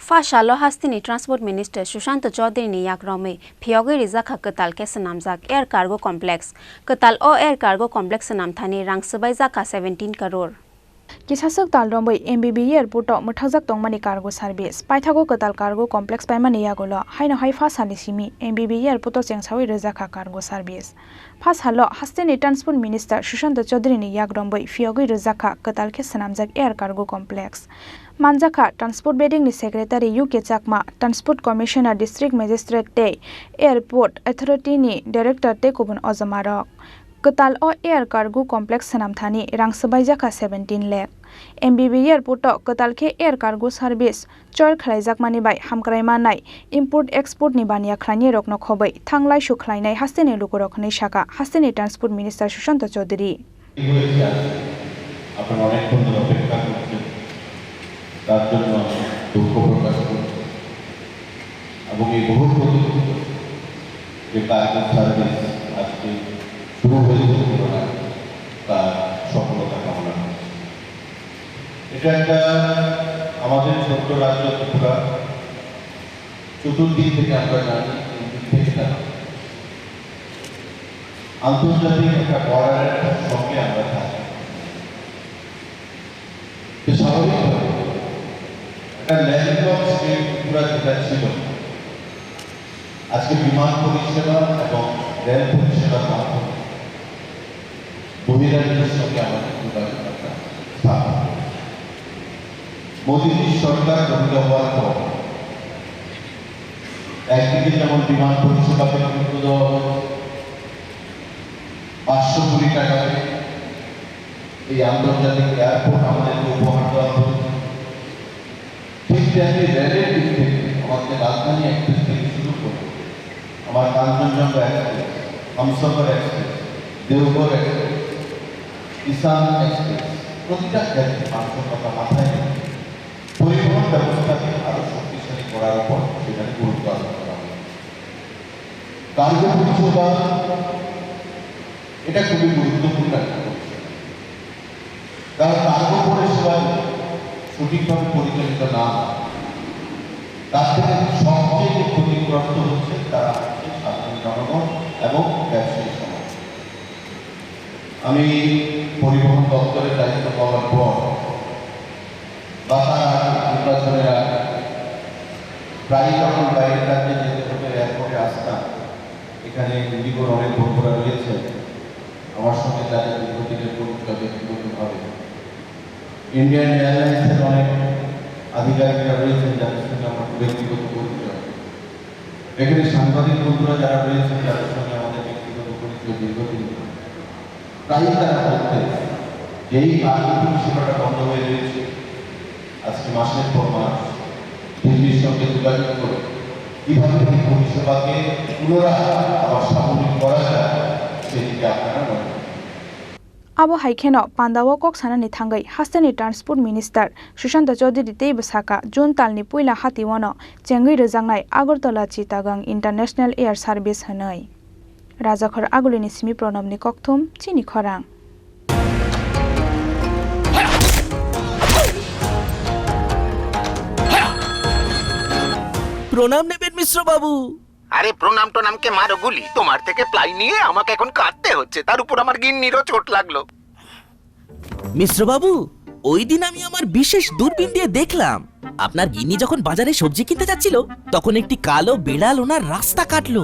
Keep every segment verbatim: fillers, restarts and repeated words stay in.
Pha salo hasteni Transport Minister Sushanta Chaudhary ni yakromwi phiyogwi rijak kha kwtal khe swnamjak Air Cargo Complex. Kwtal o Air Cargo Complex swnam thani rang swbai jak kha seventeen crore. Kisaswk tal romwi M B B airport o mwthakjak tongmani cargo service. Paithago kwtal cargo complex paimani yagulo haino hai pha salni simi M B B airport o chengsawi rijak kha cargo service. Pha salo hasteni Transport Minister Sushanta Chaudhary ni yakromwi phiyogwi rijak kha kwtal khe swnamjak Air Cargo Complex. Manjakha Transport Building ni Secretary U K Chakma, Transport Commissioner, District Magistrate tei Airport Authority ni Director tei kubun ojomarok. Kwtal o Air Cargo Complex swnam thani rang swbaijak kha seventeen lakh. M B B airport o kwtal khe air cargo service choir khlaijakmani bai hamkrai manai import export ni baniya khlainai rokno khobwi thanglai su khlainai hasteni lukurok hwnwi sakha hasteni Transport Minister Sushanta Chaudhary. হয়েছে আজকে। আপনারা অনেকক্ষণ ধরে অপেক্ষা করছেন, তার জন্য আমি দুঃখ প্রকাশ করছি। এবং এই বহু প্রতীক্ষিত যে কার্গো সার্ভিস আজকে শুরু হয়েছে তুলনায়, তার সফলতা কামনা করছি। এটা একটা আমাদের ছোট্ট রাজ্য ত্রিপুরা, চতুর্দিক থেকে আমরা জানি, তিন দিক থেকে জানি। আন্তর্জাতিক একটা বর্ডারের সঙ্গে আমরা থাকি। তো স্বাভাবিকভাবে একটা ল্যান্ডলক স্টেট ত্রিপুরা যেটা ছিল, আজকে বিমান পরিষেবা এবং রেল পরিষেবার মাধ্যমে বহিরাজ্যের সঙ্গে আমাদের যোগাযোগ আমরা স্থাপন করেছি। মোদীজির সরকার গঠিত হওয়ার পর একদিকে যেমন বিমান পরিষেবাকে গুরুত্ব দেওয়া হয়েছে, পাঁচশো কোটি টাকা এই আন্তর্জাতিক এয়ারপোর্ট আমাদেরকে উপহার দেওয়া হয়েছে। ঠিক তেমনি রেলের দিক থেকে আমাদের রাজধানী এক্সপ্রেস থেকে শুরু করে আমার কাঞ্চনজঙ্ঘা এক্সপ্রেস, হামসফর এক্সপ্রেস, দেওঘর এক্সপ্রেস, কিষান এক্সপ্রেস, প্রতিটা ক্ষেত্রে মানুষের কথা মাথায় রেখে পরিবহন ব্যবস্থাকে আরো শক্তিশালী করার উপর সেখানে গুরুত্ব আরোপ করা হয়েছে। কার্গো পরিষেবা এটা খুবই গুরুত্বপূর্ণ একটা পরিষেবা, কারণ কার্গো পরিষেবা যদি সঠিকভাবে পরিচালিত না হয়, তার থেকে সবচেয়ে যে ক্ষতিগ্রস্ত হচ্ছে তারা হচ্ছে সাধারণ জনগণ এবং ব্যবসায়ী সমাজ। আমি পরিবহন দপ্তরের দায়িত্ব পাওয়ার পর বা তার আগে, নির্বাচনের আগে প্রায়ই যখন বাইরের রাজ্যে যেতে হতো, এয়ারপোর্টে আসতাম। এখানে ইন্ডিগোর অনেক বন্ধুরা রয়েছেন, আমার সঙ্গে যাদের দীর্ঘদিনের পরিচয় ব্যক্তিগতভাবে। ইন্ডিয়ান এয়ারলাইন্সের অনেক আধিকারিকরা রয়েছেন, যাদের সঙ্গে আমার ব্যক্তিগত পরিচয়। এখানে সাংবাদিক বন্ধুরা যারা রয়েছেন, যাদের সঙ্গে আমাদের ব্যক্তিগত পরিচয় দীর্ঘদিন। প্রায়ই তারা বলতেন যে এই কার্গো পরিষেবাটা বন্ধ হয়ে রয়েছে, আজকে মাসের পর মাস দিল্লির সঙ্গে যোগাযোগ করে কিভাবে এই পরিষেবাকে পুনরায় আবার স্বাভাবিক করা যায়, সেদিকে আপনারা নজর দিন। Abo hai kheno pandao kok sanani thangwi hasteni Transport Minister Sushanta Chaudhary teibo sakha, June talni puila hatiwano chengwi rwjaknai Agartala Chittagong International Air Service hwnwi. Rajakhor Agulini simi Pranabni kokthum, chini khorang. প্রণাম নেবেন মিশ্র বাবু। আরে প্রণাম টনামকে মারো গুলি, তোমার থেকে প্লাই নিয়ে আমাকে এখন কাঁদতে হচ্ছে, তার উপর আমার গিন্নিরও চোট লাগলো। মিশ্র বাবু, ওই দিন আমি আমার বিশেষ দূরবীন দিয়ে দেখলাম, আপনার গিন্নি যখন বাজারে সবজি কিনতে যাচ্ছিল, তখন একটি কালো বিড়াল ওনার রাস্তা কাটলো।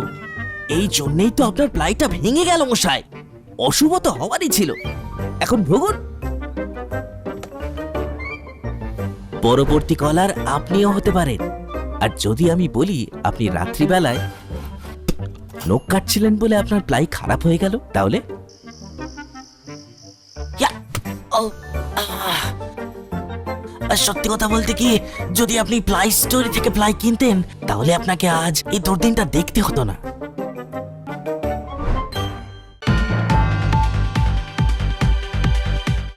এই জন্যই তো আপনার প্লাইটা ভেঙে গেল মশাই। অশুভ তো হওয়ারই ছিল। এখন ভুগুন। পরবর্তী কলার আপনিও হতে পারেন। আর যদি আমি বলি আপনি রাত্রিবেলায় নখ কাটছিলেন বলে আপনার প্লাই খারাপ হয়ে গেল, তাহলে? ইয়া! ও! আহ! আর সত্যি কথা বলতে কি, যদি আপনি প্লাই স্টোরে থেকে প্লাই কিনতেন, তাহলে আপনাকে আজ এই দুর্দিনটা দেখতে হতো না।